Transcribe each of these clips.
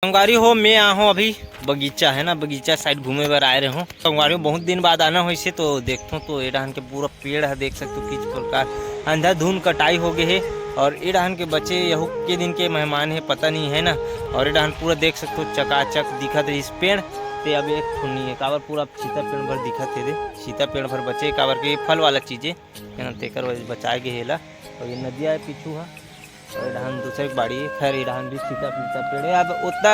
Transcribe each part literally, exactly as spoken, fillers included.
संगवारी हो, मैं आए हों अभी बगीचा, है ना, बगीचा side घूमे बर आए रहे हों। संगवारी हो, बहुत दिन बाद आना होइसे, तो देखथों तो ए डहन के पूरा पेड़ ह देख सकथो किस प्रकार अंधाधुंध कटाई हो गए हे। और ए डहन के बचे यहू के दिन के मेहमान हे, पता नहीं है ना। और ए डहन पूरा देख सकथो चकाचक दिखत रहिस पेड़, ते अब एक ठो नहीं है, काबर पूरा सीता पेड़ भर दिखत हे दे, सीता पेड़ भर बचे, काबर के ये फल वाला चीज हे, है ना, तेकर वजह से बचाए गए हे एला। और ये नदिया है पीछू हा, और ए डहन दूसरे के बाड़ी है। खैर, ए डहन भी सीता पीता पेड़ है। अब उतना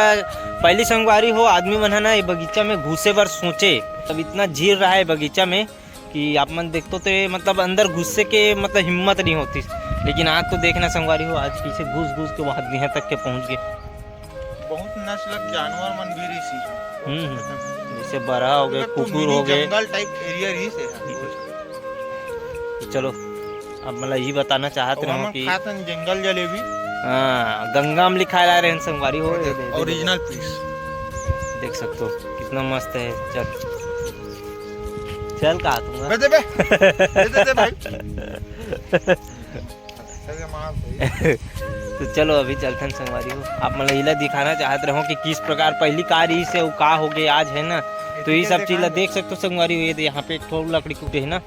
पहली संगवारी हो, आदमी मन है ना, ये बगीचा में घुसे बर सोचे, अब इतना झील रहा है बगीचा में कि आप मन देखतो तो ये, मतलब, अंदर घुसे के, मतलब, हिम्मत नहीं होती। लेकिन आज तो देखना संगवारी हो, आज पीछे घुस घुस के वहाँ यहाँ तक के पहुँच गए। बहुत नस्ल के जानवर मन भी रहिस हे। हम्म, हम्म। जैसे बरहा हो गए, पूरा तो कुकुर mini हो गए। जंगल type area रहिस हे। तो चलो, अब मतलब यही बताना चाहत और रहे हम कि खात हन जंगल जलेबी। हाँ, गंगा अमली खाए ला रहे हैं संगवारी हो। ये दे, दे, दे। Original piece। देख सकते हो कितना मस्त है। चल, चल कहा तुम? दे दे बे। दे दे दे भाई। तो चलो, अभी चलथन संगवारी हो, आप मन ला इला दिखाना चाहत रहो कि किस प्रकार पहली का रहिस हे, अउ का हो गए आज, है ना। तो ये सब चीज ला देख सकते हो संगवारी हो। ये दे, यहाँ पे एक ठो लकड़ी कूटे है ना,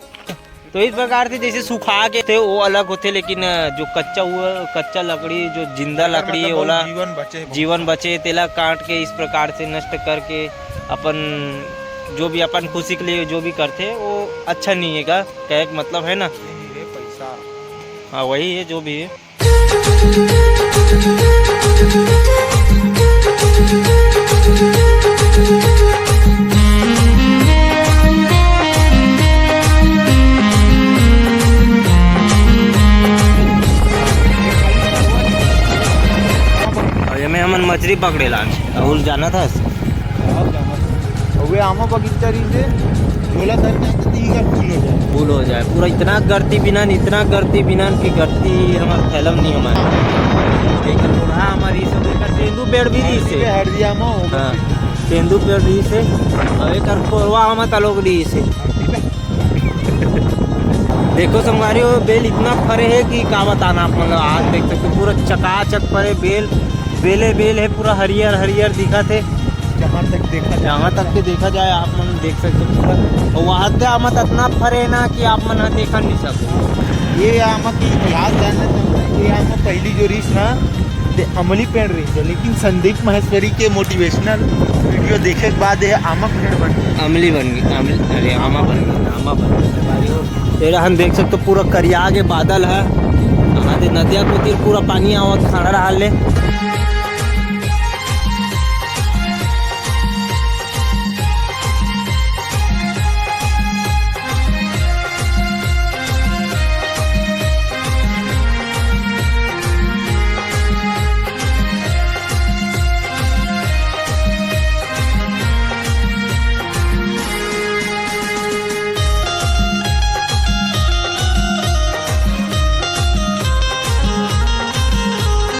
तो इस प्रकार से जैसे सुखा के थे वो अलग होते, लेकिन जो कच्चा हुआ, कच्चा लकड़ी, जो जिंदा लकड़ी है, ओला जीवन बचे, तेला काट के इस प्रकार से नष्ट करके अपन जो भी अपन खुशी के लिए जो भी करते, वो अच्छा नहीं है का, कहे के मतलब है ना। हाँ, वही है जो भी है। और एमे हमन मछली पकड़े ला, राहुल जानत हस? अउ ये आमा बगीचा रहिस हे, झोला धर के आते तो इकर फूल हो जाए। फूल हो जाए। पूरा इतना गर्ती बिनन, इतना गर्ती बिनन कि गर्ती हमर थैलम नहीं हमारे। एकर लोढ़ा हमार ई सब, एकर तेंदू पेड़ भी रहिस हे। हरदी आमा हो गए। हाँ, तेंदू पेड़ रहिस हे। और एकर खोरवा आमा तलोक रहिस हे। देखो संगवारी हो, बेल इतना फरे हे कि का बताना आप मन ला। आज देख सकते हो, पूरा चकाचक फरे बेल, बेले बेल हे, पूरा हरियर हरियर दिखत हे। जहाँ तक देखा जाए। जहाँ तक के देखा जाए, आप मन देख सकते हो पूरा। और वहाँ ते आमा त इतना फरे ना कि आप मन ह देखा नहीं सको। ये आमा के इतिहास जानना चाहूँगा। ये आमा पहली जो रहिस ना, ते अमली पेड़ रहिस हे, लेकिन संदीप महेश्वरी के motivational video देखे के बाद ये आमा पेड़ बन गया। अमली बन गई, अमली, अरे, आमा बन गई, आमा बन गई। ये हम देख सकते हो, पूरा करिया के बादल है। हमारे नदिया को तीर पूरा पानी आवत खड़ा रहा ले।